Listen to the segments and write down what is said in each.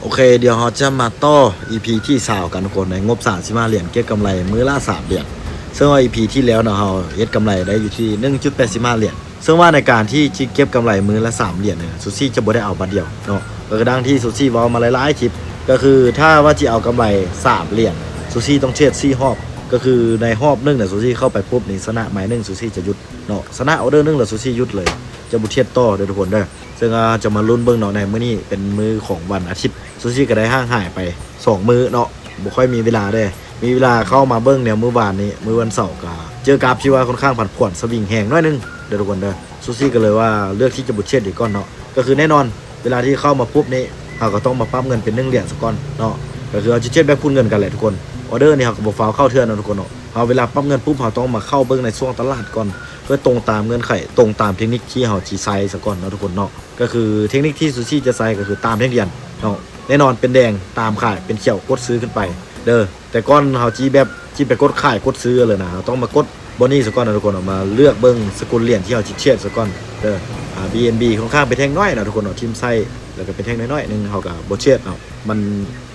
ໂອເຄ ດຽວເຮົາຈະມາຕໍ່ ອີພີທີຊາວກັນທຸກຄົນ ໃນງົບສາມສິບຫ້າຫຼຽນ ເກັບກຳໄລມື້ລະສາມຫຼຽນ. ເຊິ່ງວ່າ ອີພີທີ່ແລ້ວເນາະ ເຮົາເຮັດກຳໄລໄດ້ຢູ່ທີ່ໜຶ່ງຈຸດແປດສິບຫ້າຫຼຽນ. ເຊິ່ງວ່າໃນການທີ່ຈະເກັບກຳໄລມື້ລະສາມຫຼຽນນີ້ ຊູຊີຈະບໍ່ໄດ້ເອົາບາດດຽວເນາະ. ກໍຄືດັ່ງທີ່ຊູຊີເວົ້າມາຫຼາຍໆຄລິບ ກໍຄືຖ້າວ່າຈະເອົາກຳໄລສາມຫຼຽນ ຊູຊີຕ້ອງເທຣດສີ່ຮອບ. ກໍຄືໃນຮອບໜຶ່ງນະ ຊູຊີເຂົ້າໄປປຸບນີ້ ຊະນະໄມ້ໜຶ່ງ ຊູຊີຈະຢຸດເນາະ. ຊະນະອໍເດີໜຶ່ງແລ້ວ ຊູຊີຢຸດເລີຍ ຈະບໍ່ເທຣດຕໍ່ເດີ້ທຸກຄົນເດີ້. ເຊິ່ງອາ ຈະມາລຸ້ນເບິ່ງເນາະ ໃນມື້ນີ້ເປັນມື້ຂອງວັນອາທິດ ຊູຊີກໍໄດ້ຫ່າງຫາຍໄປສອງມື້ເນາະ ບໍ່ຄ່ອຍມີເວລາເດ້. ມີເວລາເຂົ້າມາເບິ່ງແນວມື້ວານນີ້ ມື້ວັນເສົາກໍເຈີກາບທີ່ວ່າຄ່ອນຂ້າງຜັນຜວນ ສະວິງແຮງໜ້ອຍໜຶ່ງເດີ້ທຸກຄົນເດີ້. ຊູຊີກໍເລີຍວ່າເລືອກທີ່ຈະບໍ່ເທຣດດີກ່ອນເນາະ. ກໍຄືແນ່ນອນ ເວລາທີ່ເຂົ້າມາປຸບນີ້ ເຮົາກໍຕ້ອງມາປັບເງິນເປັນໜຶ່ງຫຼຽນສາກ່ອນເນາະ. ກໍຄືເຮົາຈະເທຣດແບບຄູນເງິນກັນແຫຼະທຸກຄົນ. ອໍເດີນີ້ເຮົາກໍບໍ່ຟ້າວເຂົ້າເທື່ອເນາະທຸກຄົນເນາະ. ເຮົາເວລາປັບເງິນປຸບ ເຮົາຕ້ອງມາເຂົ້າເບິ່ງໃນຊ່ວງຕະຫຼາດກ່ອນ ເພື່ອຕົງຕາມເງື່ອນໄຂ ຕົງຕາມເທັກນິກທີ່ເຮົາຊິໃຊ້ສາກ່ອນເນາະທຸກຄົນເນາະ. ກໍຄືເທັກນິກທີ່ຊູຊີຈະໃຊ້ກໍຄືຕາມແທ່ງທຽນເນາະ. ແນ່ນອນເປັນແດງຕາມຂາຍ ເປັນຂຽວກົດຊື້ຂຶ້ນໄປເດີ້. ແຕ່ກ່ອນເຮົາຊິແບບຊິໄປກົດຂາຍກົດຊື້ເລີຍນະ ເຮົາຕ້ອງມາກົດບ່ອນນີ້ສາກ່ອນນະທຸກຄົນເນາະ. ມາເລືອກເບິ່ງສະກຸນຫຼຽນທີ່ເຮົາຊິເທຣດສາກ່ອນເດີ້. ອາ ບີເອັນບີ ຄ່ອນຂ້າງເປັນແທ່ງນ້ອຍເນາະທຸກຄົນເນາະ ຖິ້ມໃສ່ ແລ້ວກໍເປັນແທ່ງນ້ອຍໆໜຶ່ງ ເຮົາກໍບໍ່ເທຣດເນາະ. ມັນ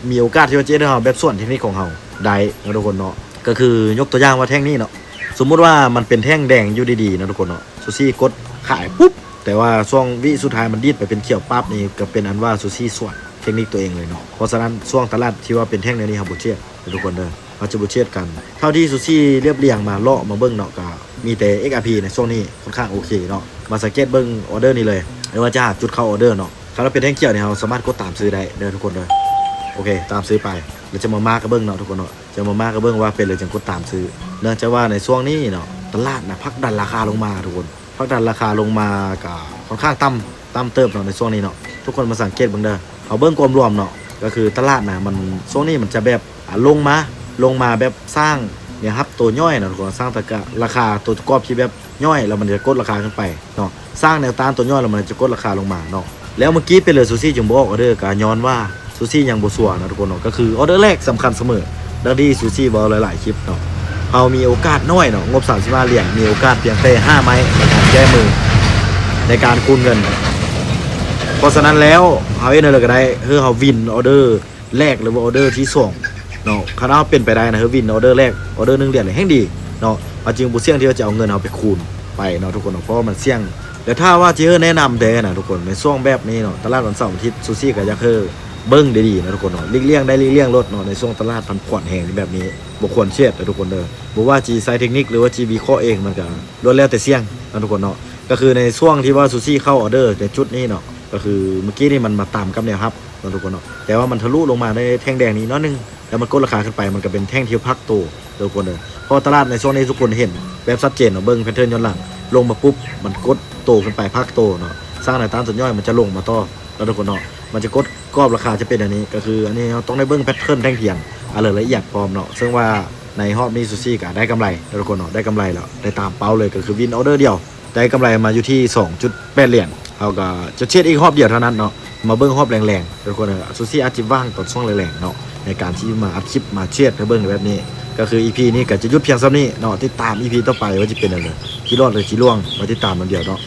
ມີໂອກາດທີ່ວ່າຈະເຮັດໃຫ້ເຮົາແບບສວນເທັກນິກຂອງເຮົາໄດ້ເນາະທຸກຄົນເນາະ. ກໍຄືຍົກຕົວຢ່າງວ່າແທ່ງນີ້ເນາະ ສົມມຸດວ່າມັນເປັນແທ່ງແດງຢູ່ດີໆເນາະທຸກຄົນເນາະ ຊູຊີກົດຂາຍປຸບ ແຕ່ວ່າຊ່ວງວິສຸດທ້າຍມັນດີດໄປເປັນຂຽວປັບນີ້ ກໍເປັນອັນວ່າຊູຊີສວນເທັກນິກຕົວເອງເລີຍເນາະ. ເພາະສະນັ້ນ ຊ່ວງຕະຫຼາດທີ່ວ່າເປັນແທ່ງແນວນີ້ ເຮົາບໍ່ເທຣດເດີ້ທຸກຄົນເດີ້ ເຮົາຈະບໍ່ເທຣດກັນ. ເທົ່າທີ່ຊູຊີລຽບລຽງມາເລາະມາເບິ່ງເນາະ ກໍມີແຕ່ ເອັກອາພີ ໃນຊ່ວງນີ້ຄ່ອນຂ້າງໂອເຄເນາະ. ມາສັງເກດເບິ່ງອໍເດີນີ້ເລີຍ ຫຼືວ່າຈະຫາຈຸດເຂົ້າອໍເດີເນາະ. ຄັນວ່າເປັນແທ່ງຂຽວນີ້ ເຮົາສາມາດກົດຕາມຊື້ໄດ້ເດີ້ທຸກຄົນເດີ້. ໂອເຄ ຕາມຊື້ໄປ ແລ້ວຈະມາມາກກັນເບິ່ງເນາະທຸກຄົນເນາະ. ຈະມາມາກກັນເບິ່ງວ່າເປັນເລີຍຈັ່ງກົດຕາມຊື້. ເນື່ອງຈາກວ່າໃນຊ່ວງນີ້ເນາະ ຕະຫຼາດນະຜັກດັນລາຄາລົງມາທຸກຄົນ ຜັກດັນລາຄາລົງມາກະຄ່ອນຂ້າງຕ່ຳ ຕ່ຳເຕີບເນາະໃນຊ່ວງນີ້ເນາະ. ທຸກຄົນມາສັງເກດເບິ່ງເດີ້ ເຮົາເບິ່ງກວມລວມເນາະ ກໍຄືຕະຫຼາດນະ ມັນ ຊ່ວງນີ້ມັນຈະແບບ ອາ ລົງມາ ລົງມາແບບສ້າງແນວຮັບໂຕຍ່ອຍເນາະທຸກຄົນ ສ້າງຕະກະລາຄາໂຕກອບທີ່ແບບຍ່ອຍ ແລ້ວມັນຈະກົດລາຄາຂຶ້ນໄປເນາະ. ສ້າງແນວຕ້ານໂຕຍ່ອຍ ແລ້ວມັນຈະກົດລາຄາລົງມາເນາະ. ແລ້ວເມື່ອກີ້ເປັນເລີຍຊູຊີຈຶ່ງບໍ່ອອກອໍເດີ ກໍຍ້ອນວ່າຊູຊີຍັງບໍ່ຊົວເນາະທຸກຄົນເນາະ. ກໍຄືອໍເດີແລກສຳຄັນສະເໝີ ດັ່ງທີ່ຊູຊີເວົ້າຫຼາຍໆຄລິບເນາະ. ເຮົາມີໂອກາດໜ້ອຍເນາະ ງົບສາມສິບຫ້າຫຼຽນ ມີໂອກາດພຽງແຕ່ຫ້າໄມ້ໃນການແກ້ມື ໃນການຄູນເງິນ. ເພາະສະນັ້ນແລ້ວ ເຮົາເຮັດແນວໃດກໍໄດ້ ຄືເຮົາວິນອໍເດີ ແລກ ຫຼືວ່າອໍເດີທີສອງເນາະ. ຄັນເຮົາເປັນໄປໄດ້ນະ ຄືວິນອໍເດີແລກ ອໍເດີໜຶ່ງຫຼຽນແຮ່ງດີເນາະ ເຮົາຈຶ່ງບໍ່ສ່ຽງທີ່ວ່າຈະເອົາເງິນເຮົາໄປຄູນໄປເນາະທຸກຄົນເນາະ ເພາະວ່າມັນສ່ຽງ. ແລ້ວຖ້າວ່າຊິໃຫ້ແນະນຳແດ່ນະທຸກຄົນ ໃນຊ່ວງແບບນີ້ເນາະ ຕະຫຼາດວັນເສົາວັນອາທິດ ຊູຊີກໍຢາກໃຫ້ເບິ່ງດີໆນະທຸກຄົນເນາະ ຫຼີກລ່ຽງໄດ້ຫຼີກລ່ຽງໂລດເນາະ. ໃນຊ່ວງຕະຫຼາດຜັນຜວນແຮງແບບນີ້ ບໍ່ຄວນເທຣດເດີ້ທຸກຄົນເດີ້. ບໍ່ວ່າຊິໃຊ້ເທັກນິກ ຫຼືວ່າຊິວິເຄາະເອງ ມັນກໍລ້ວນແລ້ວແຕ່ສ່ຽງນະທຸກຄົນເນາະ. ກໍຄືໃນຊ່ວງທີ່ວ່າຊູຊີເຂົ້າອໍເດີໃນຈຸດນີ້ເນາະ ກໍຄືເມື່ອກີ້ນີ້ມັນມາຕາມກັບແນວຮັບ ເນາະທຸກຄົນເນາະ ແຕ່ວ່າມັນທະລຸລົງມາໃນແທ່ງແດງນີ້ໜ້ອຍໜຶ່ງ ແລ້ວມັນກົດລາຄາຂຶ້ນໄປ ມັນກໍເປັນແທ່ງທີ່ພັກໂຕເດີ້ທຸກຄົນເດີ້. ເພາະວ່າຕະຫຼາດໃນຊ່ວງນີ້ທຸກຄົນເຫັນແບບຊັດເຈນເນາະ ເບິ່ງແພດເທີນຍ້ອນຫຼັງ ລົງມາປຸບ ມັນກົດໂຕຂຶ້ນໄປ ພັກໂຕເນາະ ສ້າງແນວຕ້ານໂຕຍ່ອຍ ມັນຈະລົງມາຕໍ່ເນາະທຸກຄົນເນາະ. ມັນຈະກົດກອບລາຄາຈະເປັນອັນນີ້ ກໍຄືອັນນີ້ເຮົາຕ້ອງໄດ້ເບິ່ງແພດເທີນແທ່ງທຽນ ອາ ລາຍລະອຽດພ້ອມເນາະ. ເຊິ່ງວ່າໃນຮອບນີ້ຊູຊີກໍໄດ້ກຳໄລເນາະທຸກຄົນເນາະ ໄດ້ກຳໄລແລ້ວ ໄດ້ຕາມເປົ້າເລີຍ ກໍຄືວິນອໍເດີດຽວ ໄດ້ກຳໄລມາຢູ່ທີ່ສອງຈຸດແປດຫຼຽນ. ເຮົາກໍຈະເທຣດອີກຮອບດຽວເທົ່ານັ້ນເນາະ ມາເບິ່ງຮອບແລງໆ ທຸກຄົນເອີຍ. ຊູຊີອາດຈະວ່າງຕອນຊ່ວງແລງໆເນາະ ໃນການທີ່ມາອັດຄລິບ ມາເທຣດໃຫ້ເບິ່ງແບບນີ້. ກໍຄືອີພີນີ້ກໍຈະຢຸດພຽງສ່ຳນີ້ເນາະ ຕິດຕາມອີພີຕໍ່ໄປວ່າຈະເປັນແນວໃດ ຊິລອດ ຫຼື ຊິລ່ວງ ມາຕິດຕາມນຳດຽວເນາະ.